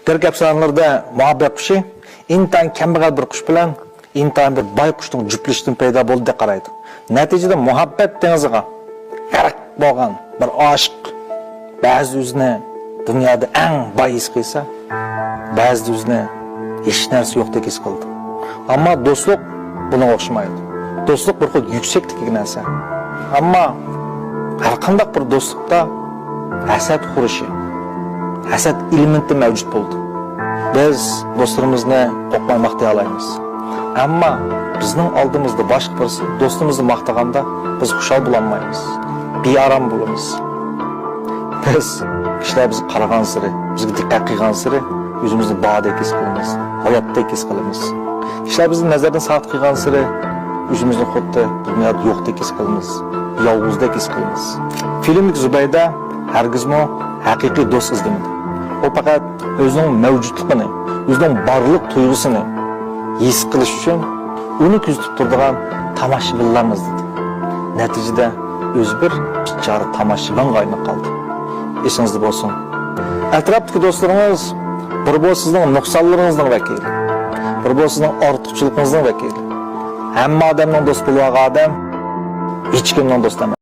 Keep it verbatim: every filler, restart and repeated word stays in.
گرېك ئەپسانىلىرىدە مۇھەببەت قۇشى ئىنتايىن كەمبەغەل بىر قۇش بىلەن ئىنتايىن بىر باي قۇشنىڭ جۈپلىشىشىدىن پەيدا بولدى دەپ قارايدۇ. نەتىجىدە مۇھەببەت دېڭىزىغا غەرق بولغان بىر ئاشىق بەزىدە ئۆزىنى دۇنيادا ئەڭ باي ھېس قىلسا، بەزىدە ئۆزىنى ھېچ نەرسە يوقتەك ھېس قىلىدۇ. ئەمما دوستلۇق بۇنىڭغا ئوخشىمايدۇ. دوستلۇق بىر خىل يۈكسەكتىكى نەرسە. ئەمما ھەر قانداق بىر دوستلۇقتا ھەسەت خۇرۇچى، ھەسەت ئېلېمېنتى مەۋجۇت بولىدۇ. بىز دوستلىرىمىزنى قوقماي ماختىيالايمىز. ئەمما بىزنىڭ ئالدىمىزدا باشقا بىرسى دوستىمىزنى ماختىغاندا بىز خۇشال بولالمايمىز، بىئارام بولىمىز. بىز، كىشىلەر بىزگە قارىغانسېرى، بىزگە دىققەت قىلغانسېرى ئۆزىمىزنى باردەك ھېس قىلىمىز، ھاياتتەك ھېس قىلىمىز. كىشىلەر بىزنى نەزەردىن ساقىت قىلغانسېرى ئۆزىمىزنى خۇددى دۇنيادا يوقتەك ھېس قىلىمىز، يالغۇزدەك ھېس قىلىمىز. فىلىمدىكى زۇبەيدە ھەرگىزمۇ ھەقىقىي دوست ئىزدىمىدى. ئۇ پەقەت ئۆزىنىڭ مەۋجۇتلۇقىنى، ئۆزىنىڭ بارلىق تۇيغۇسىنى ھېس قىلىش ئۈچۈن ئۇنى كۆزىتىپ تۇرىدىغان تاماشىبىنلارنى ئىزدىدى. نەتىجىدە ئۆزى بىر بىچارە تاماشىبىنغا ئايلىنىپ قالدى. ئېسىڭىزدە بولسۇن، ئەتراپتىكى دوستلىرىڭىز بىر بولسا سىزنىڭ نۇقسانلىرىڭىزنىڭ ۋەكىلى، بىر بولسا سىزنىڭ ئارتۇقچىلىقىڭىزنىڭ ۋەكىلى. ھەممە ئادەمنىڭ دوستى بولۇۋالغان ئادەم ھېچكىمنىڭ دوستى ئەمەس.